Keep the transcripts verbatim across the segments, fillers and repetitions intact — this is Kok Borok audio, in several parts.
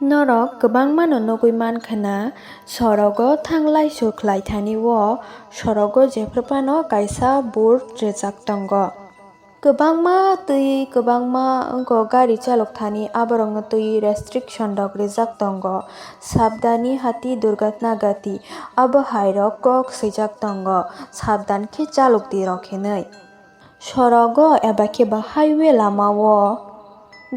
Norok kwbangmano nugwi mankha na, sorogo thanglai su khlai thani o sorogo jephru phano kaisa board rwjak tongo. Kwbangma twi kwbangma wngkha gari chalok thani, aborokno twi restriction rok rijak tongo. Sabdani hati durgatna gati, abo hai rok kok swijak tongo, sabdan khe chalok di rok hinwi. Sorogo eba khe ba highway lama o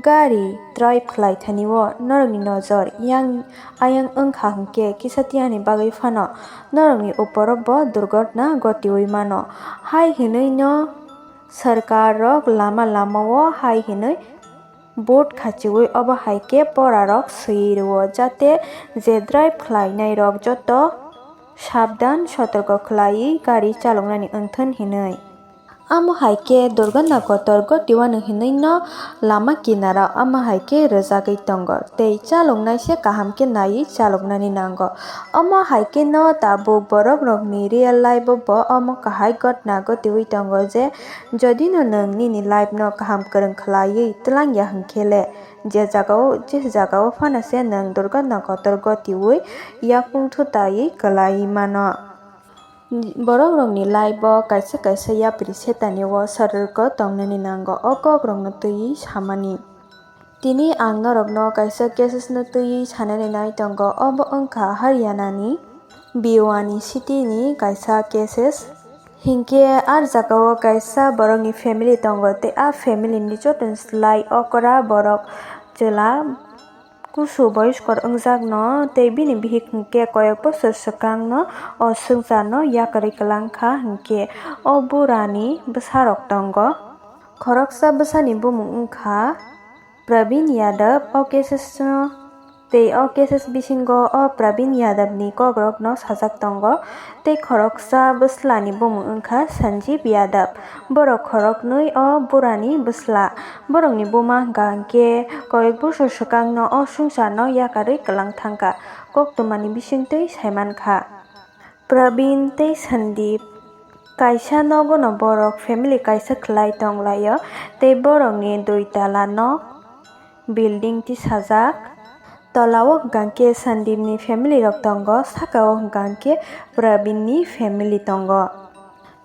gari drive khlai thani o norokni nojor yang ayang wngkha hinkhe kisa tiyani bagwi phano norokni uporo bo durgotna gotiwi mano. Hai hinwi no sarkar rok lama lama o hai hinwi board khachiwi obo hai khe pora rok swiwi rwo jate je drive khlai nai rok joto sabdan sotorko khlaiwi gari chaloknani wngthun hinwi. Amo hai khe durgana kotor goti uanw hinwi no lama kinaro amo hai khe rwjagwi tongo tei chaloknai se kaham khe naiwi chaloknani nango. Omo hai khe no tabuk borok rokni real life o bo omo kahai gotna gotiwi tongo je jodi no nwng nini life no kaham kwrwng khlaiwi twlang ya hinkhe le je jaga o, je jaga o phano se nwng durgana kotor gotiwi yakung thutaiwi kwlaiwi mano. Borok rokni life o kaisa kaisa yapri setani o sororko tongnani nango, o kok rokno twiwi samani. Tini ang norokno kaisa cases no twiwi sanani nai tongo, obo wngkha Haryana ni Bhiwani city ni kaisa cases. Hinkhe ar jaga o kaisa borokni family tongo tei a family ni joto ni slai okra borok chwla kusu boyos kor wngjakno tei bini bihik hinkhe koyek bosor swkangno o swngcharno yakarwi kwlangkha hinkhe o burani bwsarok tongo. Khoroksa bwsani bumung wngkha Pravin Yadav. O cases no tei o cases bisingo o Pravin Yadav ni kokrok no sajak tongo tei khoroksa bwsla ni bumung wngkha Sanjeev Yadav. Borok khoroknwi o burani bwsla. Borokni buma hwnkha hinkhe koyek bosor swkangno o swngcharno yakarwi kwlang thangkha, koktwmani bisingtwi saimankha. Pravin tei Sandeep kaisa nogono borok family kaisa khlai tonglaio tei borokni dui tala nok, building tisajak. Tola o hwnkha khe Sandeep ni family rok tongo, saka o hwnkha khe Pravin ni family tongo.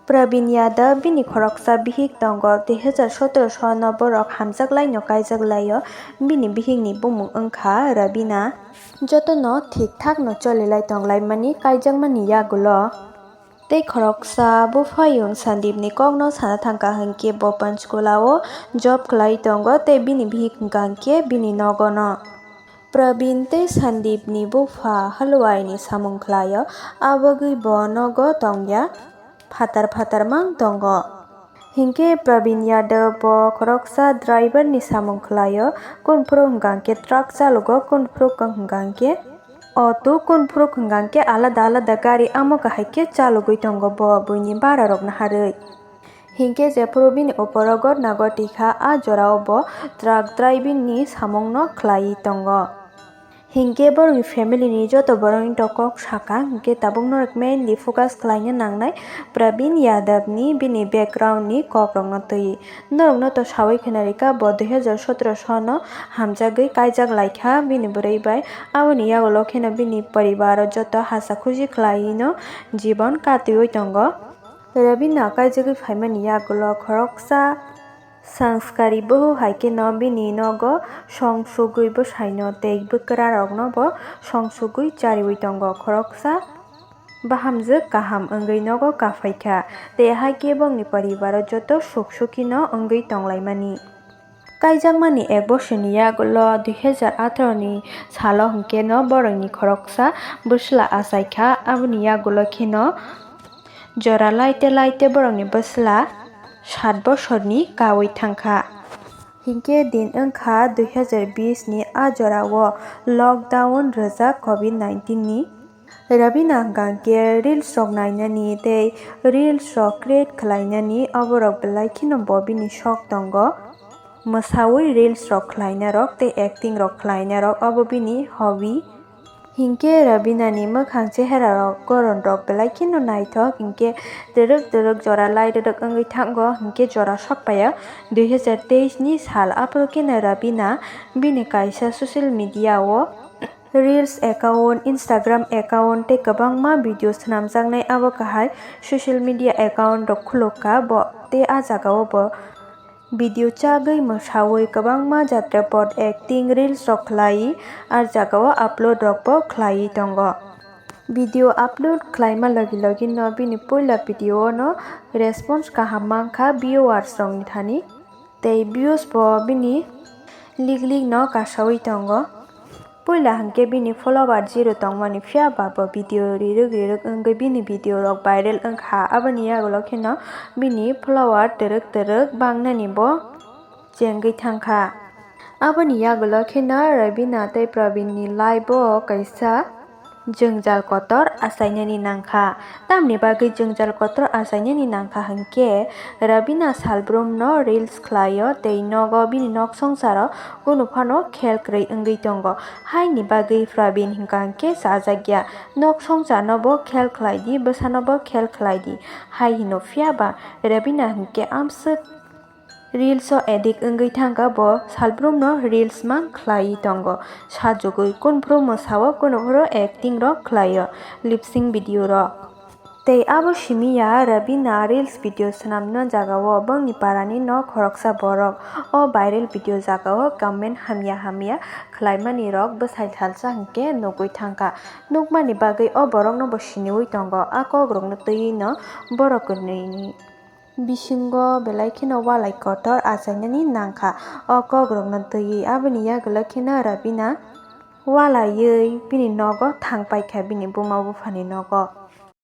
Pravin Yadav bini khoroksa bihik tongo, dui hajar sotoro sono borok hamjak laino kaijak laio. Bini bihik ni bumung wngkha Ravina. Jotono thik thak no cholilai tonglaimani kaijakmani yagulo. Tei khoroksa buphayung Sandeep ni kokno sana thangkha hinkhe bo Panchkula o job khlai tongo tei bini bihik hwnkha hinkhe bini nogono. Pravin tei Sandeep ni bupha halwai ni samung khlaio, abogwi bo nogo tongya, phatar phatar mang tongo. Hinkhe Pravin Yadav bo khoroksa driver ni samung khlaio, kunphuru hwnkha hinkhe truck chalugo, kunphuru hwnkha hinkhe auto, kunphuru hwnkha hinkhe alada alada gari, amo kahai khe chalugwi tongo bo buini bara rok naharwi. Hinkhe jephuru bini opor o gotna goti kha, a jora o bo truck driving ni samung no khlaiwi tongo. Hinkhe borokni family ni joto borok ni kok saka, hinkhe tabuk norok mainly focus khlaina nangnai Pravin Yadav ni bini background ni kok rok no twiwi. Norok no to sawi khna rika, bo dui hajar sotoro sono hamjagwi kaijak laikha bini bwrwi bai, aboni yagulo kheno bini poribar o joto hasa khushi khlaiwi no jibon katiwi tongo. Ravina kaijagwi phaimani yagulo khoroksa sanskari buhu hai kheno bini nogo song sugwi bwsaino tei bwkrarokno bo song sugwi chariwi tongo. Khoroksa bahamjwk kaham wngwi nogo kaphaikha tei hai khe bongni poribaro joto suk sukhino wngwi tonglaimani. Kaijakmani ek bosorni yagulo dui hajar atharo ni salo hwnkhe no borokni khoroksa bwsla achaikha, aboni yagulo kheno jora laite laite borokni bwsla sat bosorni kawi thangkha. Hinkhe din wngkha dui hajar bis ni a jorao lockdown rwjak covid nineteen ni. Ravina hwnkha khe reels rok nainani tei reels rok create khlainani, oborok belai kheno bo bini shok tongo. Mwsawi reels rok khlainarok tei acting rok khlainarok obo bini hobby. Hinkhe Ravina ni mwkhang chehera rok goron rok belai kheno naithok, hinkhe rwrwk rwrwk jora lai rwrwk wngwi thango, hinkhe jora sok paio dui hajar teis ni sal. Aphuru kheno Ravina bini kaisa social media o Reels account, Instagram account tei kwbangma video swnamjaknai abo kahai social media account rok khulukha bo tei ah jagao bo video chagwi mwsawi kwbangma jatra pot acting reels rok khlai ah jagao upload rokbo khlaiwi tongo. Video upload khlaima logi logi no bini puila video no response kaham mankha viewers rokni thani. Tei views bo bini lik lik no kasawi tongo. Puila hwnkhe bini follower zero tongmani phiya ba bo video rirwk rirwk wngwi bini video rok viral wngkha. Aboni yagulo kheno bini follower twrwk twrwk bangnani bo chengwi thangkha. Aboni yagulo kheno Rabina tei Praveen ni life o kaisa jwngjal kotor achainani nangkha. Tamni bagwi jwngjal kotor achainani nangkha hwnkhe, Rabina salbrumno reels khlaio tei nogo bini nok songsaro kunu phano khel kwrwi wngwi tongo. Haini bagwi Praveen hwnkha hwnkhe chajakya, nok songsarno bo khel khlai di, bwsano bo khel khlai di, hai hino. Phiya ba Rabina hwnkhe amswk reels o addict wngwi thangkha bo, salbrumno reels mang khlaiwi tongo, sajugwi kunphru mwsao, kunphru acting rok khlaio, lip sync video rok. Tei abo simi ya, Rabina reels video swnamna jagao bongni parani nok khoroksa borok o viral video jagao comment hamya hamya khlaimani rok bwsai salsa hwnkhe nugwi thangkha. Nukmani bagwi o borokno bo siniwi tongo, a kokrokno twiwi no borok kwnwini bisingo belai kheno walai kotor achainani nangkha o kokrokno twiwi. Aboni yagulo kheno Rabina walaiwi bini nogo thangpaikha, bini buma buphani nogo.